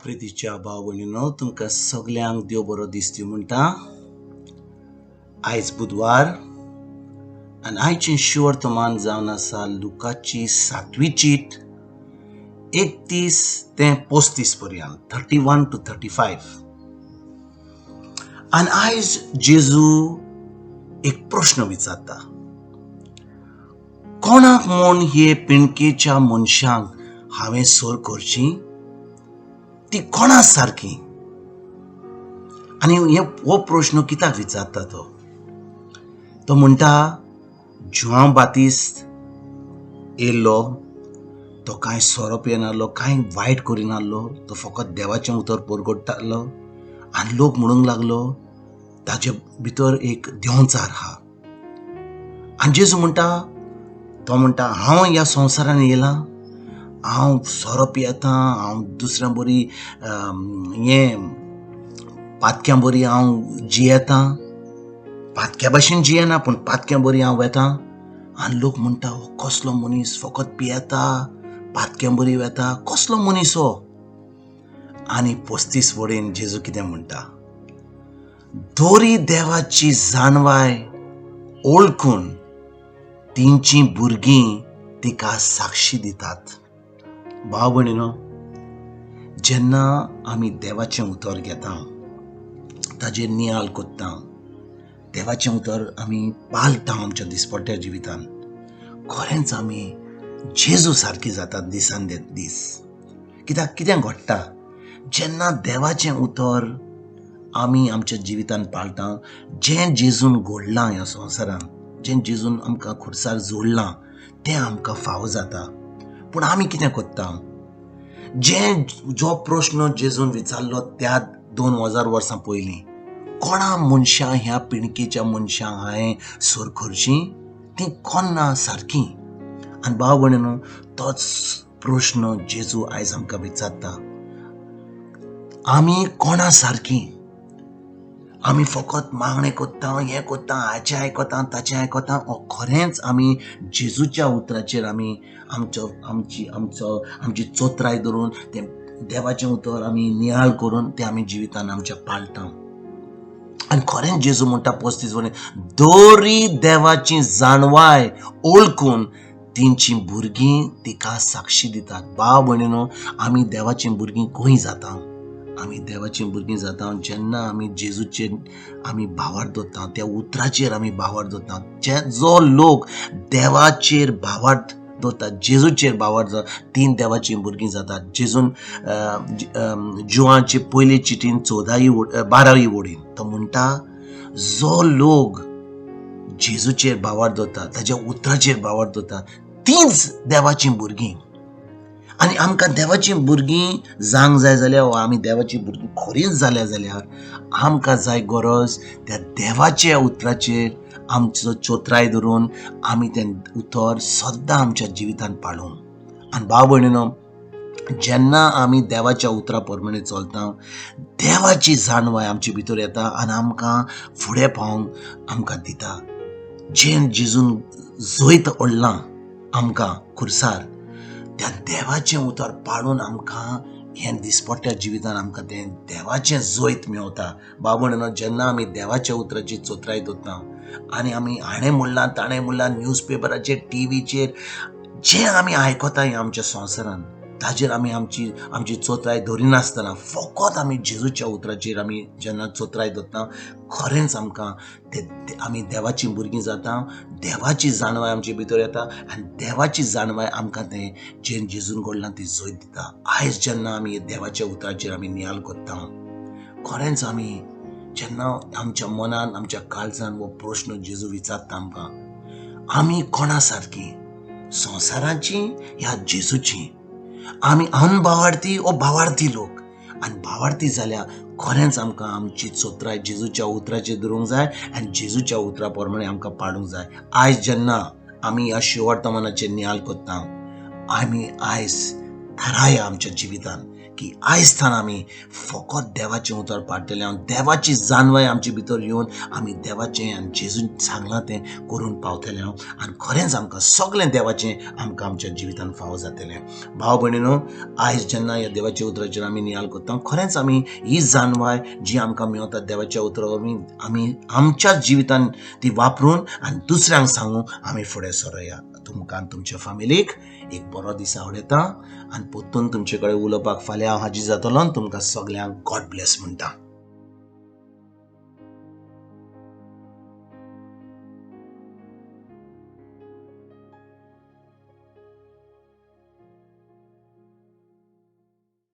प्रितीच्या भाव भयणीनो, तुमकां सगल्यांक देव बरो दीस दिवं म्हणटा. आयज बुधवार आनी आयचें शिवर्तमान जावन आसा लुकाची सातवी चीट 31 ते 35 पर्यंत, 31 to 35. आनी आयज जेजू एक प्रश्न विचारता, कोणाक म्हूण हे पिणकेच्या मनशांक हांवें सर करची? ती कोणा सारकी? आनी हे हो प्रश्न कित्याक विचारता तो? तो म्हणटा, जुआंव बातिस्त येयल्लो, तो कांय सोरो पियेनासलो, कांय वायट करिनासलो, तो फकत देवाचें उतर परगटतालो आनी लोक म्हणूंक लागलो ताजे भितर एक देंवचार आहा. आनी जेजू म्हणटा, तो म्हणटा, हांव ह्या संवसारान येयलां, हांव सोरो पियेतां, हांव दुसऱ्यां बरी हें पातक्यां बरी हांव जियेतां, पातक्या भाशेन जियेना पूण पातक्यां बरी हांव वेतां. आनी लोक म्हणटा, हो कसलो मनीस, फकत पियेता, पातक्यां बरी वेता, कसलो मनीस हो? आनी 35 वडेन जेजू कितें म्हणटा? दोरी देवाची जाणवाय ओळखून तेंची भुरगीं तिका साक्षी दितात. भाव भयणीनो, जेन्ना आमी देवाचें उतर घेता, ताजेर नियाळ कोत्ता, देवाचें उतर आमी पाळटा आमच्या दिसपट्ट्या जिवितान, खरेंच आमी जेजू सारकी जातात दिसान दीस. कित्याक कितें घडटा, जेन्ना देवाचें उतर आमी आमच्या जिवितान पाळटा, जें जेजून घडलां ह्या संवसारान, जें जेजून आमकां खुर्सार जोडलां, तें आमकां फावो जाता. पूण आमी कितें करता? जें जो प्रश्न जेजून विचारलो त्या 2000 वर्सां पयलीं, कोणा मनशां ह्या पिणकेच्या मनशांक हांवें सर करची, ती कोन्ना सारकी? आनी भाव भयणीनो, तोच प्रश्न जेजू आयज आमकां विचारता, आमी कोणा सारकी? आमी फकत मागणें करता, हें करता, हाचें आयकता, ताचें आयकता, खरेंच आमी जेजूच्या उतराचेर आमी आमचो आमची आमचो आमची चोत्राय धरून तें देवाचें उतर आमी नियाळ करून तें आमी जिवितान आमच्या पाळटा? आनी खरेंच जेजू म्हणटा 35 वडीन, दोरी देवाची जाणवाय ओळखून तेंची भुरगीं तिका साक्षी दितात. भाव भयणीनो, आमी देवाचीं भुरगीं खंय जाता? आमी देवाचीं भुरगीं जाता जेन्ना आमी जेजूचेर आमी भावार्थ दवरता, त्या उतराचेर आमी भावार्थ दवरता. जो लोक देवाचेर भावार्थ दवरता, जेजूचेर भावार्थ दवरता, तीं देवाचीं भुरगीं जातात. जेजून जुवांचे पयले चिटीन चवदावी 12वी वडीन तो म्हणटा, जो लोक जेजूचेर भावार्थ दवरता, ताज्या उतराचेर भावार्थ दवरता, तींच देवाचीं भुरगीं. आनी आमकां देवाचीं भुरगीं जावंक जाय जाल्यार वा आमी देवाचीं भुरगीं खरींच जाल्या जाल्यार आमकां जाय गरज त्या देवाच्या उतराचेर आमचो चोत्राय धरून आमी तें उतर सद्दां आमच्या जिवितान पाळूंक. आनी भाव भयणीनो, जेन्ना आमी देवाच्या उतरा प्रमाणे चलता, देवाची जाणवाय आमचे भितर येता आनी आमकां फुडें पावोवंक आमकां दिता. जें जेजून जैत ओडलां आमकां खुर्सार, त्या देवाचें उतर पाळून आमकां हें दिसपट्ट्या जिवितान आमकां तें देवाचें जैत मेवता. बाबा, जेन्ना आमी देवाच्या उतराची चोत्राय दवरता आनी आमी हाणें म्हणलां, ताणें म्हणलां, न्यूज पेपराचेर, टिवीचेर जें आमी आयकता हें आमच्या संवसारान, ताजेर आमी आमची आमची चोत्राय धरिनासतना फकत आमी जेजूच्या उतराचेर आमी जेन्ना चोत्राय दवरता, खरेंच आमकां ते आमी देवाचीं भुरगीं जाता, देवाची जाणवाय आमचे भितर येता आनी देवाची जाणवाय आमकां तें जें जेजून घडलां ती जैत दिता. आयज जेन्ना आमी देवाच्या उतराचेर आमी नियाळ करता, खरेंच आमी जेन्ना आमच्या मनान, आमच्या काळजान हो प्रश्न जेजू विचारता आमकां, आमी कोणा सारकी, संवसाराची ह्या जेजूची? आमी अनभावार्थी ओ भावार्थी लोक? आनी भावार्थी जाल्यार खरेंच आमकां आमची चोत्राय जेजूच्या उतराचेर धरूंक जाय आनी जेजूच्या उतरा प्रमाणे आमकां पाडूंक जाय. आयज जेन्ना आमी ह्या शिवर्तमानाचेर नियाळ करता, आमी आयज थाराया आमच्या जिवितान की आयज थावन आमी फकत देवाचें उतर पाळटले आनी देवाची जाणवाय आमचे भितर येवन आमी देवाचें आनी जेजून सांगलां तें करून पावतले हांव आनी खरेंच आमकां सगळें देवाचें आमकां आमच्या जिवितान फावो जातलें. भाव भयणीनो, आयज जेन्ना ह्या देवाच्या उतराचेर आमी नियाळ करता, खरेंच आमी ही जाणवाय जी आमकां मेवता देवाच्या उतरा वरवीं आमी आमच्या जिवितान ती वापरून आनी दुसऱ्यांक सांगून आमी फुडें सरोया. तुमकां आनी तुमच्या फामिलीक एक बरो दीस आवडटा आनी परतून तुमचे कडेन उलोवपाक फाल्यां हांव हाजीर जातलो आनी तुमकां सगल्यांक गॉड ब्लेस म्हणटा.